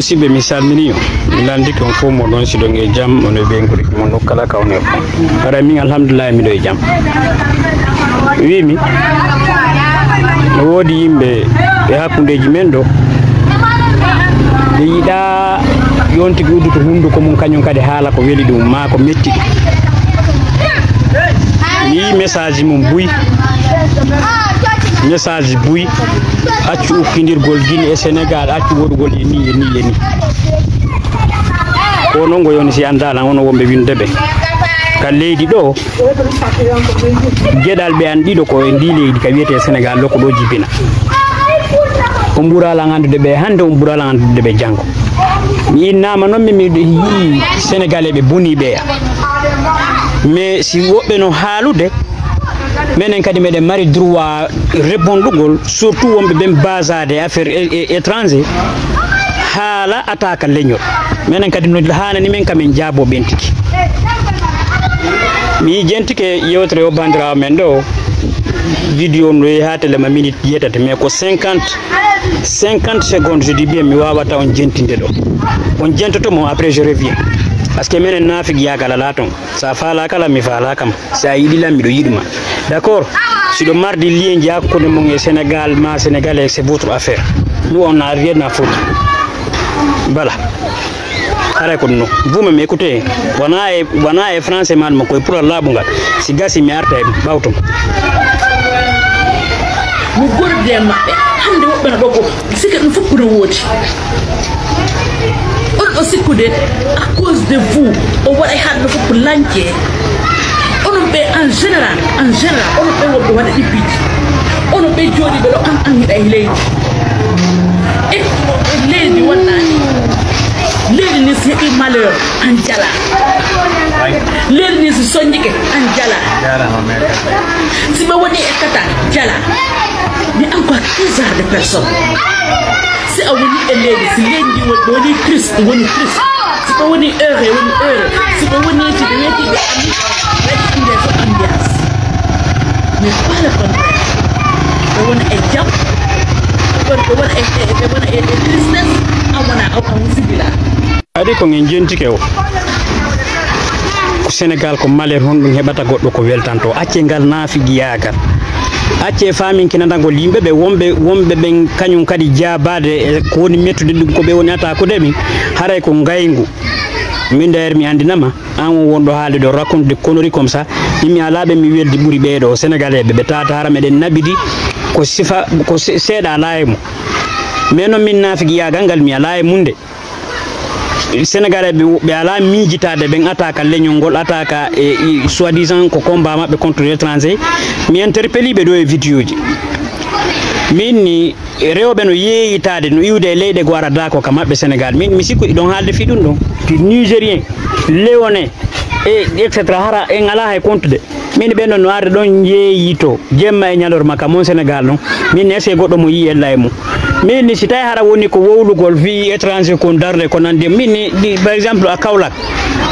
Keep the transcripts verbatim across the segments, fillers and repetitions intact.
Siɓe mi salmini on, mi landike on fof moɗon, si ɗon e jam, on e ɓeynguureeji mon ɗo kala ka on e fof. Haray min alhamdulillahi miɗo e jam. Wiimi, no woodi yimɓe e hakkundeeji men ɗo, ɓe yiɗaa yon tigi udduto hunnduko mum, kañum kadi haala ko weli ɗum, maa ko metti ɗum. Mi yii message mum buy, message buy, accu ukkindirgol Guinée e Sénégal, accu waɗugol e ni, e ni, e ni. Ko noon ngo yoni si anndaala, hono wonɓe winnde ɓe. Ka leydi ɗo, geɗal ɓe an ɗiɗo ko e ndi leydi ka wiyetee Sénégal ɗo, ko ɗo jibina. On ɓuraala anndude ɓe hannde, on ɓuraala anndude ɓe janngo. Mi innaama noon, mi, miɗo yii Sénégalais ɓe boni ɓeya. Mais si woɓɓe no haalude, menen kadi meɗen mari droit rebondugol, surtout wonɓe ɓen basaade e affaire é-, é-, étranger, haala attaque leñol. Menen kadi no haanani men ka men jaaboo ɓen tigi. Mi jentike yewtere o banndiraawo men ɗo, vidéo no yehi haa tele ma minute jeetati, mais ko cinquante, cinquante secondes, je dis bien, mi waawata on jentinde ɗo. On jentoto mo, après je reviens. Parce que menen naafigiyaagal alaa toon. Sa faalaaka lan, mi faalaaka ma. Sa yiɗi lan, miɗo yiɗi ma. D'accord? Si ɗo mardi lien ji hakkunde mon e Sénégal, ma Sénégalais, c'est votre affaire. Nous, on n'a rien à foutre. Voilà. Haray ko ɗum non. Vous-même, écoutez. Wona e, wona e français man mo koye pulal laaɓungal. Si gasi, mi arta e ɓawto. Mo gorde maɓɓe. Hannde woɓɓe no ɗo ko Sike ɗum fof ko no woodi. On ɗo sikkude à cause de vous, o waɗa e haɗa ɗo fof ko lañce. Onon ɓe en général, en général, onon ɓe wonɓe waɗa ɗippiiji. Onon ɓe jooɗiiɓe ɗo an, an hiɗa e leydi. E, e leydi wonɗaa ni. Leydi ni si heɓi malheur, an jala. Leydi ni si soñjike, an jala. Si ɓe woni e kata, jala. Mais encore, quel genre de personne? Si a woni e leydi, si leydi ndi woni, woni triste, woni triste. Si ɓe woni heureux, woni heureux. Si ɓe woni, si ɓe weeti, ɓe ami, ɓe andi so ambiance. Mais pas le contraire. Ɓe wona e jam, ɓe wona, ɓe wona e, ɓe wona e, e tristesse, a wona, a, a wusibila. Kadi ko ngen jentike o. Ko Sénégal ko malheur, honɗum heɓata goɗɗo ko weltanto? Accee ngal naafigiyaagal. Accee faaminkinandagol yimɓe ɓe wonɓe, wonɓe ɓen kañum kadi jaabaade e ko woni mettude ɗum, ko ɓe woni attaqude min. Haray ko ngayngu. Min d'ailleurs mi anndinama, an on wonɗo haalde ɗo raconte de conneries comme ça. Min mi alaa ɓe mi weldi ɓuri ɓee ɗo Sénégalais ɓe, ɓe tawata hara meɗen naɓidi ko sifa, ko se-, seeɗa alaa e mum. Mais noon min naafigiyaagal ngal mi alaa e mum de. Sénégalais ɓe, ɓe alaa miijitaade ɓen attaque leñol ngol, attaque e, e soi-disant ko combat maɓɓe contre l'étranger. Mi interpelli ɓe ɗo e vidéo ji. Min ni rewɓe no yeeyitaade, no iwde e leyɗe goo ara daako ka maɓɓe Sénégal. Min mi sikku iɗon haalde fii ɗum ɗon. Ti Nigérien, Léonais, e et cetera. Hara en alaa hay compte de. Min ɓen ɗon no arde ɗon yeeyito jemma e ñalorma ka mon Sénégal ɗon. Min est-ce que goɗɗo mo yii ella e mum? Min ni si tawi hara woni ko wowlugol fii étranger kon darde ko nandi, min ni ɗi, par exemple, a Kaolack,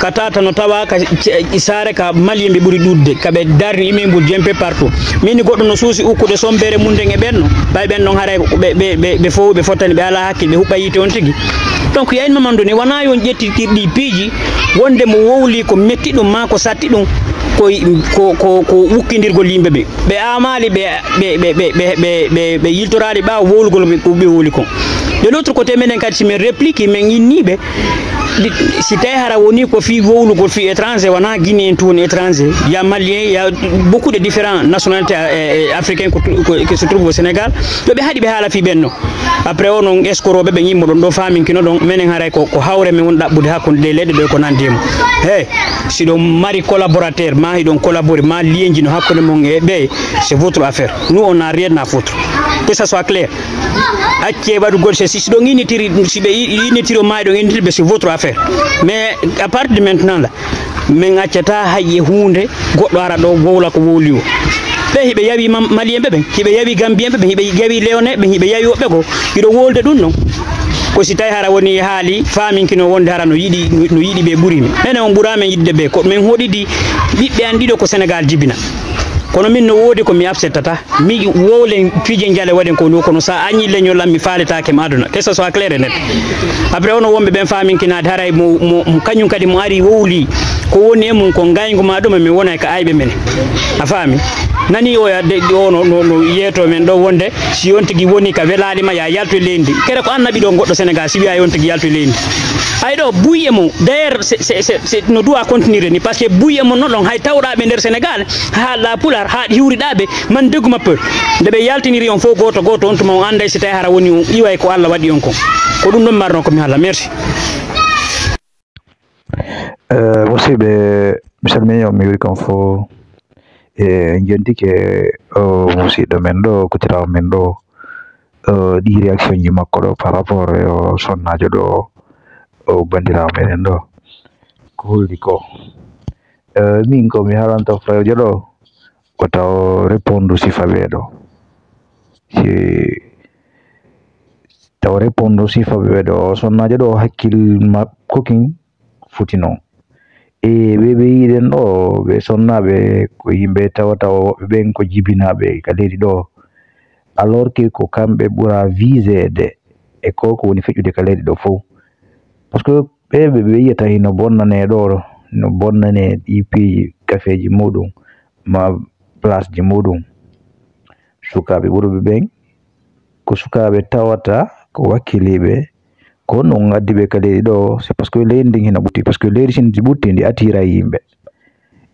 ka tata no tawa ka ce-, saare ka Malien ɓe ɓuri ɗuɗde, ka ɓe darni immeuble un peu partout. Min ni goɗɗo no suusi ukkude sombere mum nden e ɓen no, ɓay ɓen ɗon haray ɓe, ɓe, ɓe, ɓe fow ɓe fottani, ɓe alaa hakkil, ɓe huɓɓa yiite on tigi. Donc, yayin Mamadou ni, wona yon ƴettitir ɗi piiji, wonde mo wowli ko metti ɗum, maa ko satti ɗum, ko, ko, ko, ko wukkindirgol yimɓe ɓe. Ɓe aamaali, ɓe, ɓe, ɓe yiltoraali ɓaawo wowlugol ɓe, ɓe wowli kon. De l'autre côté, menen kadi, si min réplique, min inniiɓe, ɗi, si tawi hara woni ko fii wowlugol fii étranger, wona Guinéen tun woni étranger, ya Malien, ya beaucoup de différentes nationalités, eh, eh, africaines ko, ko, qui se trouvent au Sénégal, yo ɓe haɗi ɓe haala fii ɓen no. Après, onon eskorooɓe ɓe yimɓe ɗon ɗo faaminkino ɗon, menen haray ko, ko hawre men woni ɗaɓɓude hakkunde ɗe leyɗe ɗo e ko nandi e mum. Hey, si ɗon mari collaborateur, ma hiɗon collaborer, ma lienji no hakkunde mon e ɓe, c'est votre affaire. Nous, on n'a rien à foutre. Que ça soit clair. Accee waɗugol se, si, si ɗon innitiri, si ɓe i-, innitiri o maayi ɗon innitiri ɓe, c'est votre affaire. Mais à partir de maintenant là, min accataa hay e huunde goɗɗo ara ɗo wowla ko wowli o. Ɓe hiɓe yawi ma-, Malien ɓe ɓen, hiɓe yawi Gambien ɓe ɓen, hiɓe yawi Léonais ɓen, hiɓe yawi woɓɓe goo. Hiɗo wolde ɗum non. Ko si tawi hara woni haali faaminkino wonde hara no yiɗi, no yiɗi ɓe ɓuri mi. Menen on ɓuraa men yiɗde ɓe. Ko min hoɗidi ɓiɓɓe an ɗiɗo ko Sénégal jibina. Kono min no woodi ko mi acceptata. Mi wowlen piije njale waɗen ko no, kono sa añi leñol am mi faaletaake ma aduna. Que ce soit clair et net. Après ono wonɓe ɓen faaminkinaade haray mo, mo, mo kañum kadi mo ari wowli. Ko woni e mum ko ngayngu ma ɗum, min wona e ka ayɓe men. A faami? Nani o ya de, o no, no, no yeeto men ɗo wonde si on tigi woni ka welaali ma ya yaltu e leydi. Kere ko annabi ɗo goɗɗo Sénégal si wiya on tigi yaltu e leydi. Ay ɗo buy e mum. D'ailleurs, c'est, c'est, c'est, c'est, no doit continuer ni parce que buy e mum no ɗon hay tawɗaɓe nder Sénégal. Haalɗa pular, haa ɗi hiwriɗa ɓe, man degu mappel. Nde ɓe yaltiniri on fof gooto gooto, on tuma on annday si tawi hara woni on iway ko Allah waɗi on kon. Ko ɗum ɗon marno ko mi haalda. Merci. Eh, musidɓe, mi salmini on, mi wiri kon fof. E, en jontike o musidɗo men ɗo, kotirawo men ɗo. Eh, ɗi réaction ji makko ɗo par rapport e o sonnajo ɗo, o bandirawo meɗen ɗo. Ko holdi ko? Eh, min ko mi haalanta frère jo ɗo, o taw répondu sifa ɓe ɗo. Si taw répondu sifa ɓe ɗo, o sonnajo ɗo hakkil ma cooking foti non. E ɓe ɓe yiɗen ɗo, ɓe sonnaɓe ko yimɓe tawa tawa woɓɓe ɓen ko jibinaɓe ka leydi ɗo. Alors que ko kamɓe ɓura visede e ko ko woni feƴƴude ka leydi ɗo fof. Parce que ɓe ɓe ɓe yiyata hino bonnane ɗo, no bonnane ɗi piiji kafeeji muɗum, ma place ji muɗum. Sukaaɓe ɓuruɓe ɓen, ko sukaaɓe tawata ko wakkiliiɓe, ko honno on addi ɓe ka leydi ɗo? C'est parce que leydi ndin hino ɓutti, parce que leydi si ndi ɓutti, ndi attiray yimɓe.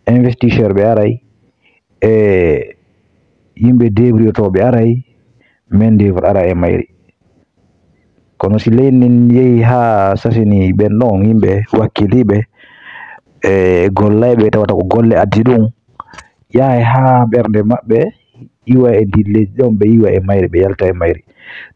Investisseur ɓe aray, e yimɓe débrouillotooɓe aray, main d'œuvre ara e mayri. Kono si leydi ndin yehi haa sasini ɓen ɗon yimɓe wakkiliiɓe e gollayɓe tawata ko golle addi ɗum, yahay haa ɓernde maɓɓe iwa e ndi leydi ɗon, ɓe iwa e mayri, ɓe yalta e mayri.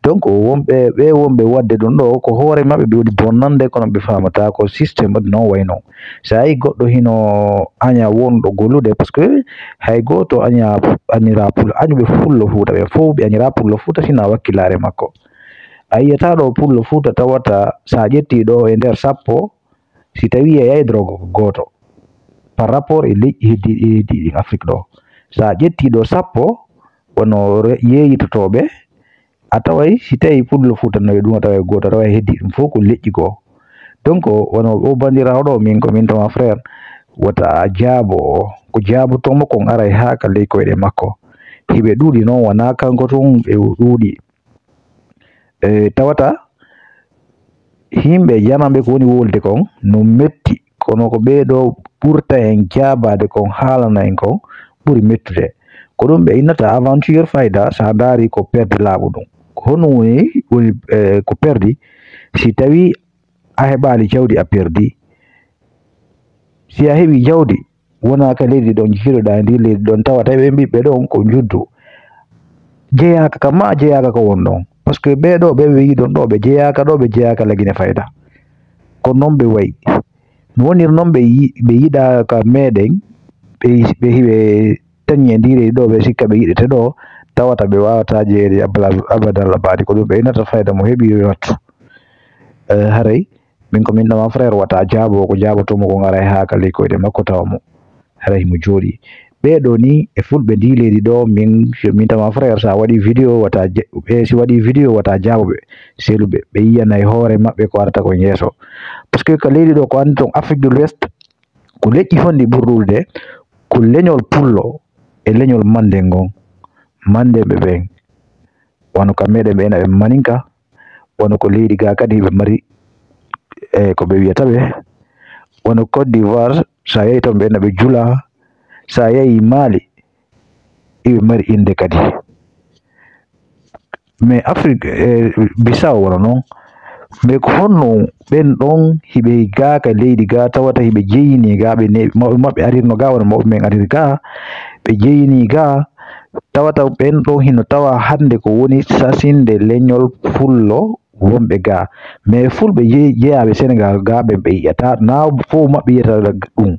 Donc wonɓe ɓe wonɓe waɗde ɗum ɗo ko hoore maɓɓe ɓe woni bonnande, kono ɓe faamata ko système ɗum noon wayi noon. So a yii goɗɗo hino aña wonɗo gollude, parce que hay gooto aña añira pul añuɓe fullo fuuta ɓe fof ɓe añira pullo fuuta sina wakkilaare makko. A yiyata ɗo pullo fuuta tawata sa ƴetti ɗo e nder sappo, si tawi a yiyay drogue ko gooto par rapport e leƴƴi heddiiɗi heddiiɗi ɗin Afrique ɗo. Sa ƴetti ɗo sappo wono yeeyitotooɓe, a taway si tawi pullo fuuta nawi ɗum a taway gooto a taway heddi ɗum fof ko leƴƴi goo. Donc wono o bandirawo ɗo min ko min tama frère, wota jaabo o ko jaabotomo kon aray haa ka ley koyɗe makko. Hiɓe ɗuuɗi noon wona kanko tun ɓe ɗuuɗi. E tawata yimɓe jananɓe ko woni wolde kon no metti, kono ko ɓee ɗo ɓurta en jaabaade kon haalana en kon ɓuri mettude. Ko ɗum ɓe innata aventure fayda, so a ndaari ko perdi laaɓu ɗum. Ko honɗum woni woni e, ko perdi? Si tawi a heɓaali jawdi a perdi, si a heɓi jawdi wona ka leydi ɗon jiiruɗa e ndi leydi ɗon tawata ɓe ɓiɓɓe ɗon ko njuddu jeyaaka ka ma jeyaaka ka won ɗon, parce que ɓee ɗo ɓe ɓe yiɗon ɗo ɓe jeyaaka ɗo ɓe jeyaaka lagine fayda. Ko noon ɓe wayi. No wonir noon ɓe yi- ɓe yiɗa ka meɗen ɓe ɓe hiɓe tañi e ndi leydi ɗo ɓe sikka ɓe yiɗete ɗo, tawata ɓe wawata jeeyede abadal abadi. Ko ɗum ɓe inata fayda mo heɓi yo wattu. Eh, haray min ko min ɗama frère wata jaabo ko jaabotomo ko ngara e haakali koyɗe makko tawa mo haray himo jooɗi. Ɓee ɗo ni e fulɓe ndi leydi ɗo min min tama frère sa waɗi vidéo wata ɓe si waɗi vidéo wata jaaboɓe seluɓe ɓe yiyanay hoore maɓɓe ko arata ko yeeso. Parce que ka leydi ɗo ko anndi ton Afrique de l'Ouest ko leƴƴi honɗi ɓurɗude? Ko leñol pullo e leñol manden ngon. Mandenɓe ɓen wano ka meɗen ɓe ena ɓe maninka, wano ko leydi ga kadi ɓe mari e ko ɓe wiyata ɓe, wano Côte d'Ivoire, sa yahi ton ɓe ena ɓe jula, sa yahi Mali, iɓe mari innde kadi. Mais Afrique e Bissau wano noon. Mais ko honno ɓen ɗon hiɓe gaa ka leydi gaa tawata hiɓe jeyini gaa ɓe neeɓi mawɓe maɓɓe arirno gaa wano mawɓe men ariri gaa ɓe jeyini gaa tawata ɓen ɗon hino tawa hannde ko woni sasinde leñol pullo wonɓe gaa. Mais fulɓe je- jeyaaɓe Senegal gaa ɓen ɓe yi'ata na fof maɓɓe yiyata ɗum.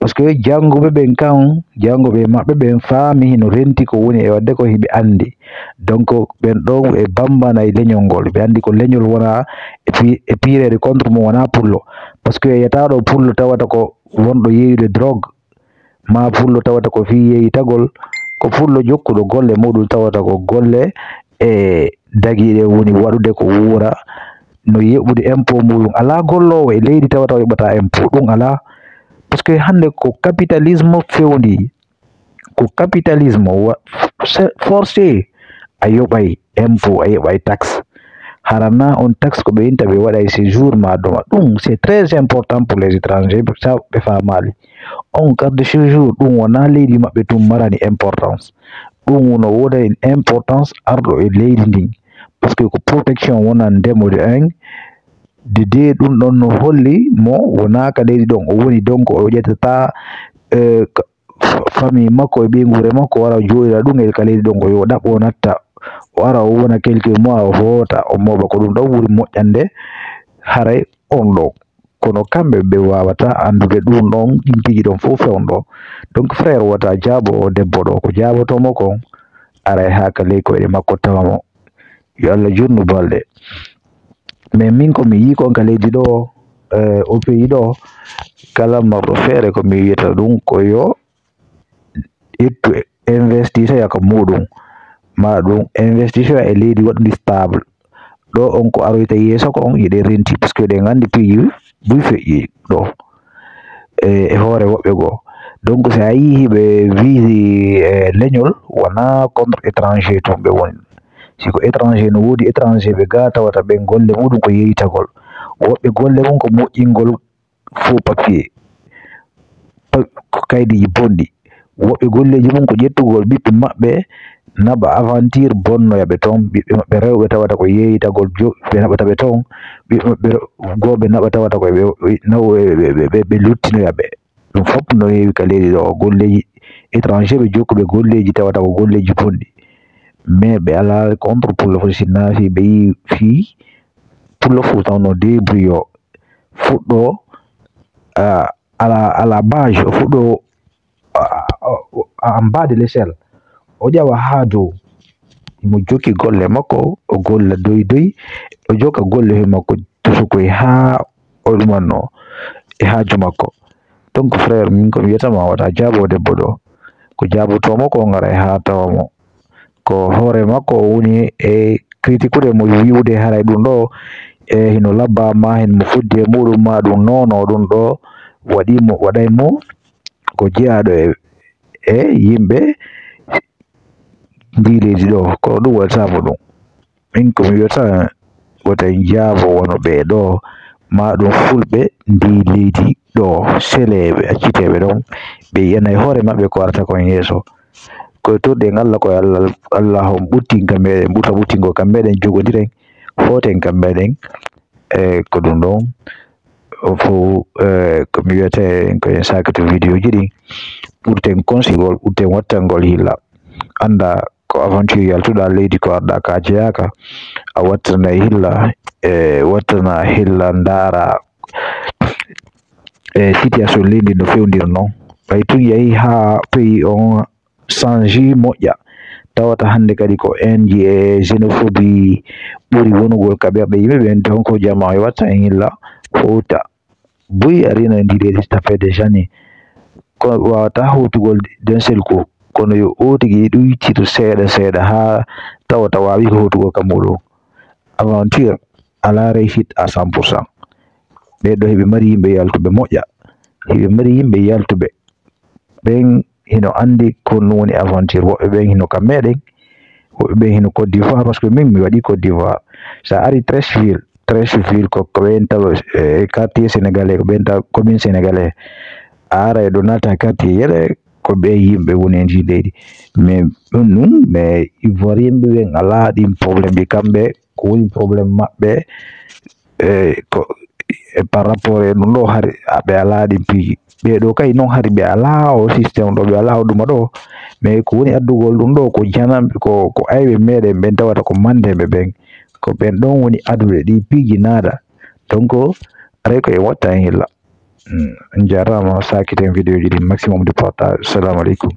Parce que jannguɓe ɓen kan jannguɓe maɓɓe ɓen faami hino renti ko woni e waɗde ko hiɓe anndi. Donc ɓen ɗon ɓe bambanay leñol ngol ɓe anndi ko leñol wona e pi- e piireede contre mum wona pullo. Parce que yiyata ɗo pullo tawata ko wonɗo yeeyude drogue ma pullo tawata ko fii yeeyitagol, ko pullo jokkuɗo golle muɗum tawata ko golle e dagiiɗe woni waɗude ko wuura, no yeɓɓude impôt muɗum. Alaa golloowo e leydi tawata o yoɓata impôt, ɗum alaa. Parce que hannde ko capitalisme fewndi, ko capitalisme wa-, forcé a yoɓay impôt, a yoɓay taxe. Hara na on taxe ko ɓe inta ɓe waɗay séjour ma doma. Ɗum c'est très important pour les étrangers, sa ɓe faamaali. On carte de séjour, ɗum wona leydi maɓɓe tun marani importance. Ɗum no woodani importance arɗo e leydi ndin. Parce que ko protection wonan ndemude en. De de ɗum ɗon no holli mo wona ka leydi ɗon o woni, donc o ƴettata, eh, ka-, fa-, famille makko e ɓeynguure makko wara jooɗira ɗum e ka leydi ɗon, ko yo ɗaɓɓo o natta, o ara o wona quelques mois o hoota o mooɓa. Ko ɗum ɗon ɓuri moƴƴande haray on ɗon. Kono kamɓe ɓe waawata anndude ɗum ɗon, ɗin piiji ɗon fof fewndo. Donc frère, wota jaabo o debbo ɗo, ko jaabotomo kon aray haa ka ley koyɗe makko tawa mo. Yo Allah juutnu balɗe. Mais min ko mi yii kon ka leydi ɗo, eh, o pays ɗo, kala marɗo feere ko mi wiyata ɗum ko yo ittu investisseur ka muɗum, ma ɗum investisseur e leydi waɗundi stable. Ɗo on ko aroyta yeeso ko on yiɗe renti, parce que ɗen anndi piiji buy feƴƴi ɗo e, e hoore woɓɓe goo. Donc, si a yii hiɓe wiisi, eh, leñol, wona contre étranger tun ɓe woni. Si ko étranger no woodi étranger ɓe ga tawata ɓen golle muɗum ko yeeyitagol. Woɓɓe golle mum ko moƴƴingol faux papier, pa-, ko kaydiiji bonɗi. Woɓɓe golleeji mum ko ƴettugol ɓiɓɓe maɓɓe naɓa aventure bonnoya ɓe toon. Ɓiɓɓe maɓɓe rewɓe tawata ko yeeyitagol jo-, ɓe naɓata ɓe toon. Ɓiɓɓe maɓɓe re-, gooɓe naɓa tawata ko ɓe, ɓe, ɓe, ɓe, ɓe, ɓe luttinoya ɓe. Ɗum fof no heewi ka leydi ɗo, golleeji étranger ɓe jokkuɓe golleeji tawata ko golleeji bonɗi. Mais ɓe alaa contre pullo fof, si naafi ɓe yii fii pullo fof taw no débrouillé o, fuɗɗo, ah, à la, à la base, o fuɗɗo, ah, ah, ah, en bas de l'échelle. O ƴawa haa dow. Mo jokki golle makko, o golla doy doy, o jokka golle he makko, tusukoy haa o ɗumanno e haaju makko. Donc, frère, min ko mi wiyata ma, wata jaabo debbo ɗo. Ko jaabotomo ko, ngaray haa tawa mo. Ko hoore makko o woni e kritikude mo, wi'ude haray ɗum ɗo, e hino labba ma, hen mo fuddi e muɗum ma, ɗum nono ɗum ɗo waɗi mo, waɗay mo ko jeyaaɗo e, e yimɓe ndi leydi ɗo. Kono ɗum waɗata mo ɗum. Min ko mi wiyata, wota en jaabo wano ɓee ɗo, ma ɗum fulɓe ndi leydi ɗo, seleeɓe, acciteeɓe ɗon, ɓe yi'anay hoore maɓɓe ko arata kon yeeso. Ko e turɗen Allah, ko e Allah, Allah on ɓuttin ka meɗen, ɓuta ɓuttingol ka meɗen, jogondiren, footen ka meɗen. E ko ɗum ɗon, o fof, e ko mi wiyata en, ko en sakito vidéo ji ɗin, ɓurten konsigol, ɓurten wattangol hilla. Annda ko aventure yaltuɗa leydi ko arɗa ka jeyaaka, a wattanay hilla, e wattana hilla ndaara, e situation leydi no fewndir non. Ɓay tun yahi haa pays on change moƴƴa, tawata hannde kadi ko haine ji e xénophobie ɓuri wonugol ka ɓerɗe yimɓe ɓen, donc jama e watta en hilla fowta. Buy arino e ndi leydi, ça fait des années. Ko wawata howtugol d'un seul coup. Kono yo o tigi ɗuytito seeɗa seeɗa haa tawata waawi ko howtugol ka muɗum. Aventure alaa réussite à cent pour cent. Ɓee ɗo hiɓe mari yimɓe yaltuɓe moƴƴa. Hiɓe mari yimɓe yaltuɓe. Ɓen hino anndi ko ɗum woni aventure. Woɓɓe ɓen hino ka meɗen. Woɓɓe ɓen hino Côte d'Ivoire, parce que min mi waɗi Côte d'Ivoire. Sa ari Treichville, Treichville ko, ko ɓen tawa, eh, quartier sénégalais, ko ɓen tawa commune sénégalais. A ara e ɗo naata quartier yele, ko ɓe yimɓe woni e ndi leydi. Mais ɗum ɗum, mais Ivoirien ɓe ɓen alaa ɗin problème ɗi kamɓe, ko woni problème maɓɓe, e ko, e par rapport e ɗum ɗo, hari ɓe alaa ɗin piiji. Ɓee ɗo kay non hari ɓe alaa o système ɗo, ɓe alaa o ɗuma ɗo. Mais ko woni addugol ɗum ɗo, ko jananɓe, ko, ko ayɓe meɗen ɓen tawata ko mandeɓe ɓen. Ko ɓen ɗon woni aduɓe ɗi piiji naada. Donc, aray ko en watta hen hilla. Mm, on jarama, sakiten vidéo ji ɗi maximum de partage. Assalamu aleykum.